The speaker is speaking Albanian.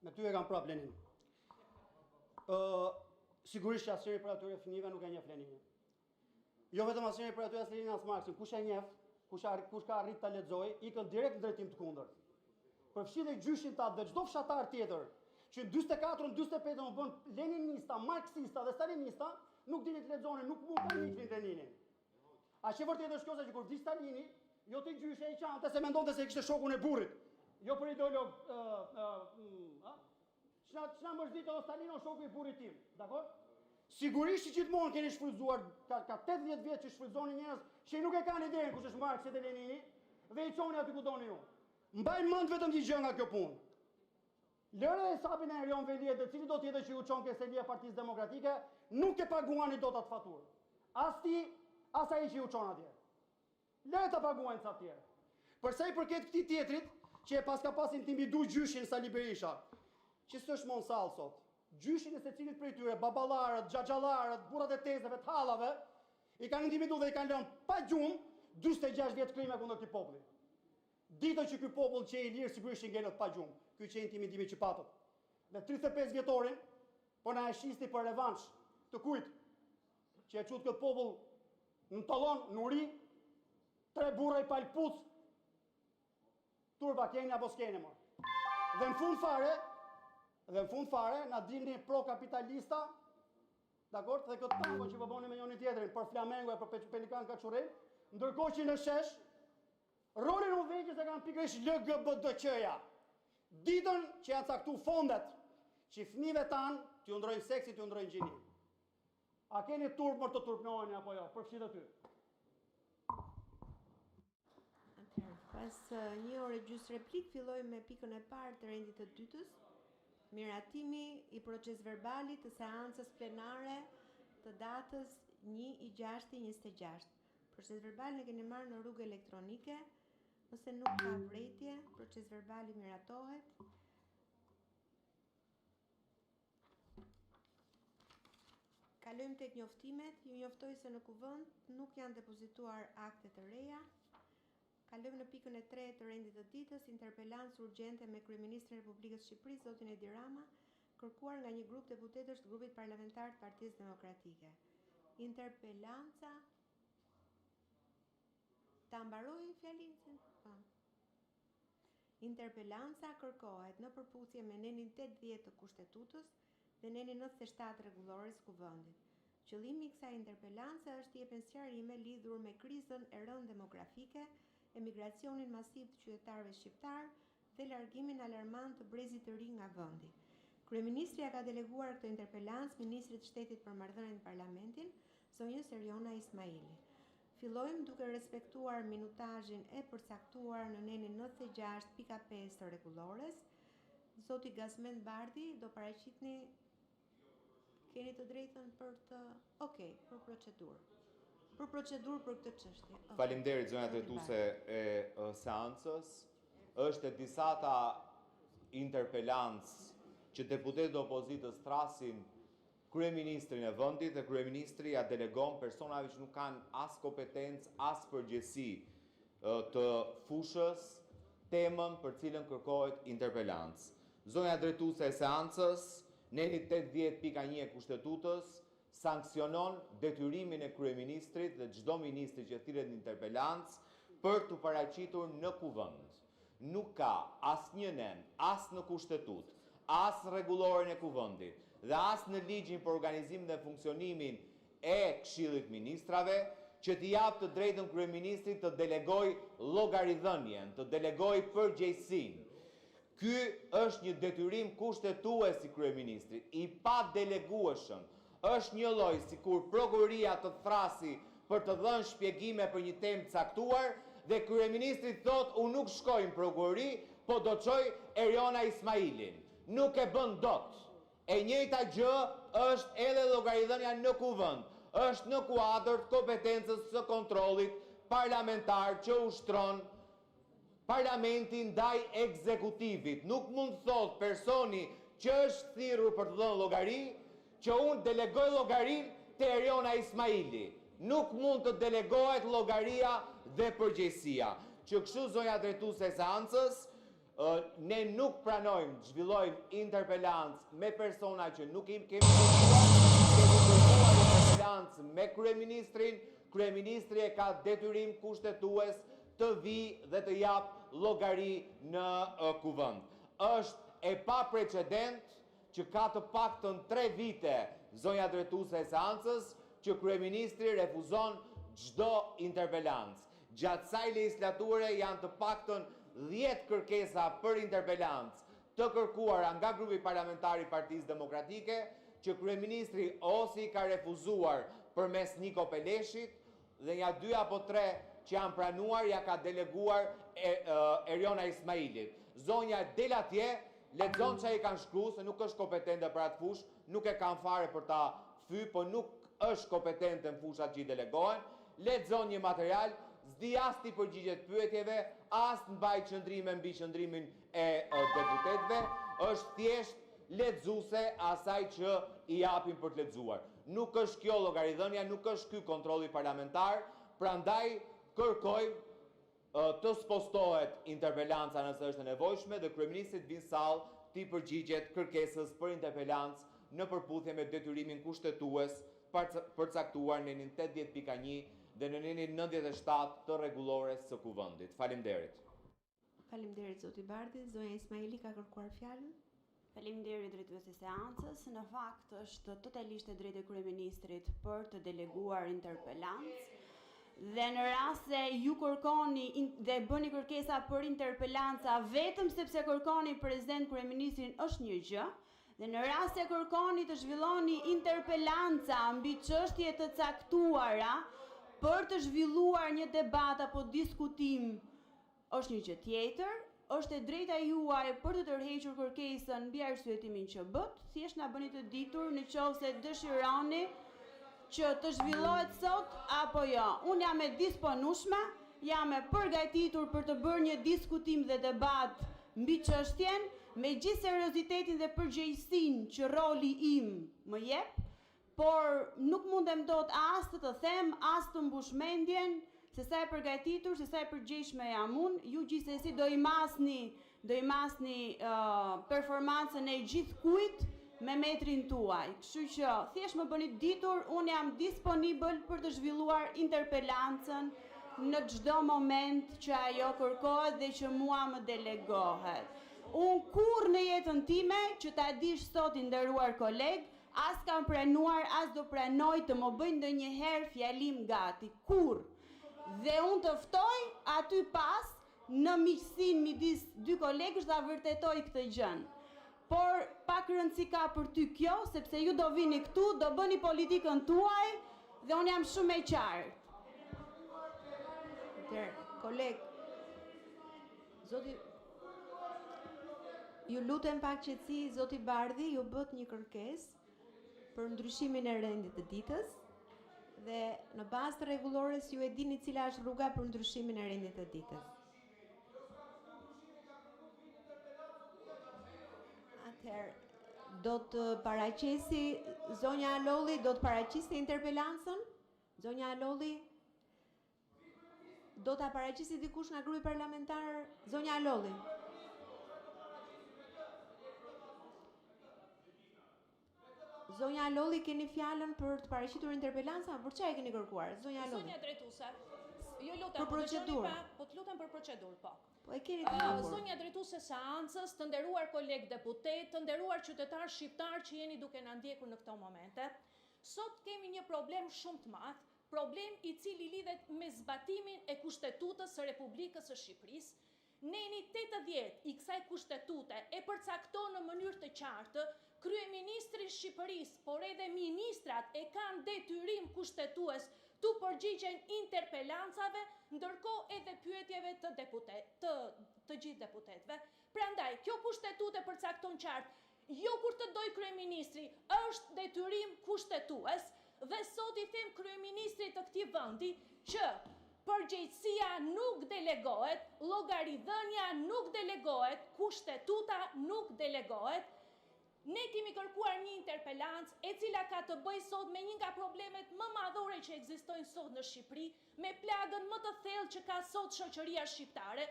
Me ty e kam prapë Lenin. Ë, sigurisht që asnjëri prej atyre fëmijëve nuk e njeh Leninin. Jo vetëm asnjëri prej atyre as Leninin as Marksin, kush e njeh, kush arri, kush ka arrit ta lexojë, ikën direkt në drejtim të kundërt. Përfshi dhe gjyshin tat dhe çdo fshatar tjetër që në 44-ën, 45-ën u bën leninista, marksista dhe stalinista, nuk dinin të lexonin, nuk mund ta njihnin Leninin. Aq e vërtetë është kjo sa që kur vdiq Stalini, jo ti gjyshi e qante se mendonte se kishte shokun e burrit. Jo për ideolog, ë ë ë, Ç'na ç'na mërzit o Stalin o shoku i burrit tim, dakor? Sigurisht që gjithmonë keni shfrytëzuar ka, ka 80 vjet që shfrytëzoni njerëz që nuk e kanë idenë kush është Marksi dhe Lenini dhe i çoni aty ku doni ju. Mbaj mend vetëm një gjë nga kjo punë. Lëre hesapin e Erion Veliajt dhe cili do tjetër që ju çon ke selia e Partisë Demokratike, nuk e paguani dot atë faturë. As ti, as ai që ju çon atje. Lëre ta paguajnë ca të tjerë. Për sa i përket këtij tjetrit, që e paska pas intimidu gjyshin Sali Berisha, që s'është më në sallë sot. Gjyshin e secilit prej tyre, baballarët, xhaxhallarët, burrat e tezeve, të hallave, i kanë intimidu dhe i kanë lënë pa gjumë 46 vjet krime kundër këtij populli. Ditën që ky popull qe i lirë sigurisht që ngelët pa gjumë. Ky qe intimidimi që patët. Dhe 35 vjetorin, po na e shisni për revansh të kujt që e çutë këtë popull në tallon, në uri, tre burra i palë puc, turp a keni apo s'keni më. Dhe në fund fare, dhe në fund fare, na dilni pro-kapitalista, dakord, dhe këtë tango që po bëni me njëri tjetrin, për Flamengo e për Pelikan Kaçurrel, ndërkohë që në shesh, rolin udhëheqës e kanë pikërisht LGBTQ-ja. Ditën që janë caktu fondet, që fëmijëve tanë t'ju ndrojnë seksin, t'ju ndrojnë gjinin. A keni turp mor të turpnoheni apo jo? Përfshi dhe ty. Atëherë, pas një ore gjysmë replikë, fillojmë me pikën e parë të rendit të ditës, miratimi i procesverbalit të seancës plenare të datës 1.6.26. Procesverbalin e keni marrë në rrugë elektronike, nëse nuk ka vërejtje, procesverbali miratohet. Kalojmë tek njoftimet. Ju njoftoj se në kuvend nuk janë depozituar akte të reja. Kalojmë në pikën e tretë të rendit të ditës, interpelancë urgjente me Kryeministrin e Republikës së Shqipërisë, zotin Edi Rama, kërkuar nga një grup deputetësh të grupit parlamentar të Partisë Demokratike. Interpelanca Ta mbaroj fjalinë? Po. Interpelanca kërkohet në përputhje me nenin 80 të Kushtetutës dhe nenin 97 të Rregullores së Kuvendit. Qëllimi i kësaj interpelance është të jepen sqarime lidhur me krizën e rëndë demografike, emigracionin masiv të qytetarëve shqiptarë dhe largimin alarmant të brezit të ri nga vendi. Kryeministri ia ka deleguar këtë interpelancë ministrit të Shtetit për Marrëdhëniet me Parlamentin, zonjës Eriona Ismaili. Fillojmë duke respektuar minutazhin e përcaktuar në nenin 96 pika 5 të rregullores. Zoti Gazmend Bardhi do paraqitni keni të drejtën për të Okej, për procedurë. Për procedurë për këtë çështje. Okay. Faleminderit zonja drejtuese e seancës. Është e disata interpelancë që deputetët e opozitës thërrasin kryeministrin e vendit dhe kryeministri ia delegon personave që nuk kanë as kompetencë, as përgjegjësi të fushës, temën për cilën kërkohet interpelancë. Zonja drejtuese e seancës, neni 80 pika 1 e Kushtetutës sanksionon detyrimin e kryeministrit dhe çdo ministri që thirret në interpelancë për t'u paraqitur në kuvend. Nuk ka asnjë nen, as në Kushtetutë, as në Rregulloren e Kuvendit dhe as në Ligjin për organizimin dhe funksionimin e Këshillit të Ministrave, që t'i japë të drejtën kryeministrit të delegojë llogaridhënien, të delegojë përgjegjësinë. Ky është një detyrim kushtetues i kryeministrit, i padelegueshëm. Është njëlloj sikur prokuroria të thërrasë për të dhënë shpjegime për një temë të caktuar dhe kryeministri të thotë unë nuk shkoj në prokurori, po do çoj Eriona Ismailin. Nuk e bën dot. E njëjta gjë është edhe llogaridhënia në Kuvend, është në kuadër të kompetencës së kontrollit parlamentar që ushtron Parlamenti ndaj ekzekutivit. Nuk mund të thotë personi që është thirrur për të dhënë llogari, që unë delegoj llogarinë te Eriona Ismaili. Nuk mund të delegohet llogaria dhe përgjegjësia. Që kështu zonja drejtuese e seancës, Ne nuk pranojmë të zhvillojmë interpelancë me persona që nuk i kemi kërkuar, kemi kërkuar interpelancë me kryeministrin, kryeministri e ka detyrim kushtetues të vijë dhe të japë llogari në Kuvend. Është e paprecedent që ka të paktën 3 vite, zonja drejtuese e seancës, që kryeministri refuzon çdo interpelancë. Gjatë kësaj legjislature janë të paktën 10 kërkesa për interpelancë të kërkuara nga Grupi Parlamentar i Partisë Demokratike, që kryeministri ose i ka refuzuar përmes Niko Peleshit, dhe nja 2 apo 3 që janë pranuar, ia ka deleguar Erjona Ismailit. Zonja del atje, lexon çfarë i kanë shkruar, se nuk është kompetente për atë fushë, nuk e kam fare për ta fyer, po nuk është kompetente në fushat që i delegohen, lexon një material, s'di as t'i përgjigjet pyetjeve, as të mbajë qëndrime mbi qëndrimin e deputetëve, është thjesht lexuese asaj që i japin për të lexuar. Nuk është kjo llogaridhënia, nuk është ky kontrolli parlamentar, prandaj kërkojmë të spostohet interpelanca nëse është e nevojshme dhe kryeministri të vijë në sallë t'i përgjigjet kërkesës për interpelancë në përputhje me detyrimin kushtetues përcaktuar në nenin 80.1 dhe në nenin 97 të rregullores së Kuvendit. Faleminderit. Faleminderit zoti Bardhi. Zonja Ismaili ka kërkuar fjalën. Faleminderit drejtuese e seancës. Në fakt është totalisht e drejtë e kryeministrit për të deleguar interpelancë. Dhe në rast se ju kërkoni dhe bëni kërkesa për interpelanca vetëm sepse kërkoni prezent kryeministrin është një gjë, dhe në rast se kërkoni të zhvilloni interpelanca mbi çështje të caktuara për të zhvilluar një debat apo diskutim është një gjë tjetër, është e drejta juaj për të tërhequr kërkesën mbi arsyetimin që bët, thjesht na bëni të ditur në qoftë se dëshironi që të zhvillohet sot apo jo. Unë jam e disponueshme, jam e përgatitur për të bërë një diskutim dhe debat mbi çështjen, me gjithë seriozitetin dhe përgjegjësinë që roli im më jep, por nuk mundem dot as të të them, as të mbush mendjen se sa e përgatitur, se sa e përgjegjshme jam unë, ju gjithsesi do i masni, do i masni performancën e gjithkujt me metrin tuaj. Kështu që thjesht më bëni të ditur, unë jam disponibël për të zhvilluar interpelancën në çdo moment që ajo kërkohet dhe që mua më delegohet. Unë kurrë në jetën time, që ta dish sot i nderuar koleg, as kam pranuar, as do pranoj të më bëj ndonjëherë fjalim gati, kurrë. Dhe unë të ftoj aty pas në miqësinë midis dy kolegësh ta vërtetoj këtë gjën. Por pak rëndësi ka për ty kjo, sepse ju do vini këtu, do bëni politikën tuaj dhe unë jam shumë e qartë. Atëherë, koleg, zoti, ju lutem pak qetësi, zoti Bardhi, ju bët një kërkesë për ndryshimin e rendit të ditës dhe në bazë të rregullores ju e dini cila është rruga për ndryshimin e rendit të ditës. Atëherë, do të paraqesi zonja Alolli, do të paraqisi interpelancën? Zonja Alolli, do ta paraqisi dikush nga grupi parlamentar? Zonja Alolli. Zonja Alolli, keni fjalën për të paraqitur interpelancën, për çfarë e keni kërkuar? Zonja Alolli. Zonja drejtuese, ju lutem, Për po dëgjoni procedurë. pak, po të lutem për procedurë, po. Po e keni të hapur. Zonja drejtuese seancës, të nderuar koleg deputet, të nderuar qytetar shqiptar që jeni duke na ndjekur në këto momente, sot kemi një problem shumë të madh, problem i cili lidhet me zbatimin e Kushtetutës së Republikës së Shqipërisë. Neni 80 i kësaj kushtetute e përcakton në mënyrë të qartë kryeministri i Shqipërisë, por edhe ministrat e kanë detyrim kushtetues t'u përgjigjen interpelancave, ndërkohë edhe pyetjeve të deputet, të, të gjithë deputetëve. Prandaj, kjo kushtetute përcakton qartë, jo kur të doj kryeministri, është detyrim kushtetues dhe sot i them kryeministrit të këtij vendi që përgjegjësia nuk delegohet, llogaridhënia nuk delegohet, kushtetuta nuk delegohet. Ne kemi kërkuar një interpelancë e cila ka të bëjë sot me një nga problemet më madhore që ekzistojnë sot në Shqipëri, me plagën më të thellë që ka sot shoqëria shqiptare.